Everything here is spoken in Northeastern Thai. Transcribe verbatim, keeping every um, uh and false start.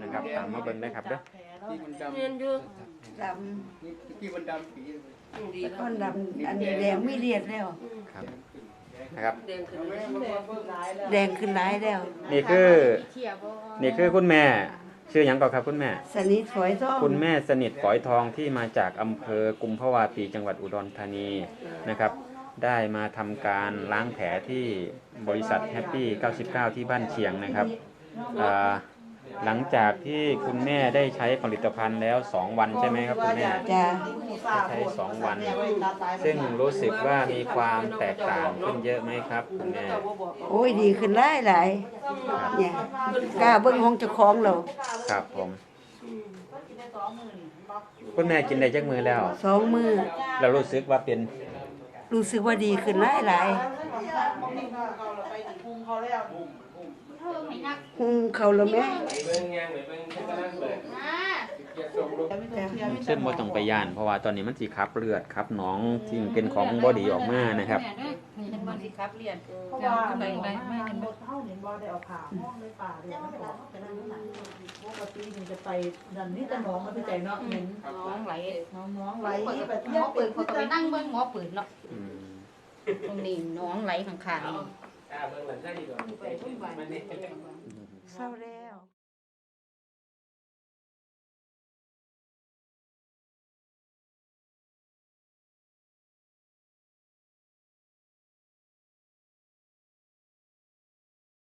นะครับ ตามมาเบิ่งได้ครับเด้อ ที่มันดำ เรียนอยู่ ดำ ที่มันดำปี แต่ก่อนดำอันนี้แดงมีเลียดแล้ว ครับ นะครับ แดงขึ้นเลย แดงขึ้นหลายแล้ว นี่คือ นี่คือคุณแม่ ชื่อหยังก่อนครับคุณแม่ สนิทฝอยทอง คุณแม่สนิทฝอยทองที่มาจากอำเภอกุมภาวาปีจังหวัดอุดรธานีนะครับ ได้มาทำการล้างแผลที่บริษัทแฮปปี้เก้าสิบเก้า ที่บ้านเชียงนะครับอ่าหลังจากที่คุณแม่ได้ใช้ผลิตภัณฑ์แล้ว สอง วันใช่ไหมครับคุณแม่ จ้า ใช้สองวัน ซึ่งรู้สึกว่ามีความแตกต่างขึ้นเยอะไหมครับคุณแม่ โอ้ยดีขึ้นหลายหลายเนี่ยกล้าเบิ่งของเจ้าของเรา ครับผม คุณแม่กินได้จักมื้อแล้ว สองมือ เรารู้สึกว่าเป็น รู้สึกว่าดีขึ้นหลายหลายหุงเขาแล้วแม่จ้ะ ซึ่งบ่ต้องไปย่าน เพราะว่าตอนนี้มันสิขับเลือดขับหนองที่เป็นของบ่ดีออกมานะครับ นี่เห็นบ่สิขับเลียน เพราะว่าหนองมาหดเท่านี้บ่ได้เอาผ้าห้องได้ป่าเลยมันออกไปนั่นน่ะปกตินี่จะไปนั่นนี่แต่หนองมันไปใจเนาะเหม็น น้องไหล หนองหนองไหล หมอปืนเขาก็ไปนั่งเบิ่งหมอปืนเนาะ อืม ตรงนี้น้องไหลข้างๆนี่ ไปโรงพยาบาล